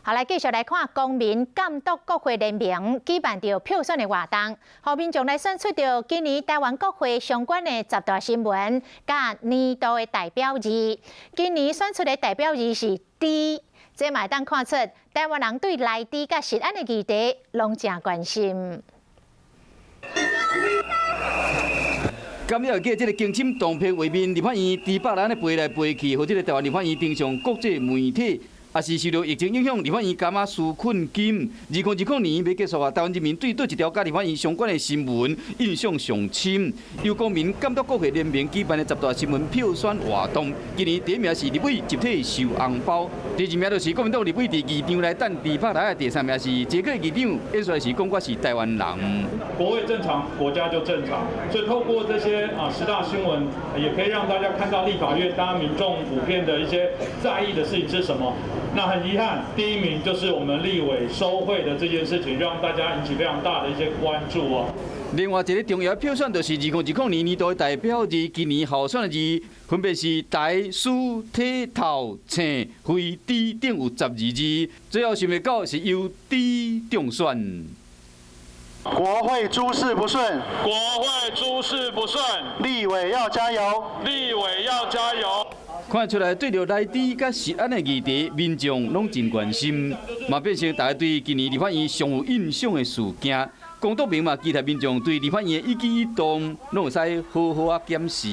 好，來繼續來看公民監督國會聯盟舉辦著票選的活動，予民眾來選出著今年台灣國會相關的十大新聞，佮年度的代表字。今年選出的代表字是豬，這嘛會當看出台灣人對來豬佮食安的議題攏誠關心。敢會記這个驚心動魄畫面，立法院豬百來按呢飛來飛去，予這个台灣立法院登上國際媒體。也是受著疫情影響，立法院加碼紓困金。2020年欲結束啊，台灣人民對佗一條佮立法院相關的新聞印象上深。由公民監督國會聯盟舉辦的十大新聞票選活動，今年第一名是立委集體收紅包，第二名就是國民黨立委佇議場來等豬百來，第三名是捷克議長，演出來時講我是台灣人。國會正常，國家就正常，所以透過這些十大新聞，也可以讓大家看到立法院大家民眾普遍的一些在意的事情是什麼。那很遺憾，第一名就是我們立委收賄的這件事情，讓大家引起非常大的一些關注哦。另外一个重要票選就是2020年年度的代表字，今年候選的字分別是台、蘇、體、頭、青、飛、豬等有12字，最後想袂到是由豬中選。國會諸事不順，國會諸事不順，立委要加油，立委要加油。看出來對著來豬佮食安的議題，民眾攏真關心，嘛變成大家對今年立法院上有印象的事件。公督盟嘛期待民眾對立法院的一舉一動，攏會使好好仔檢視。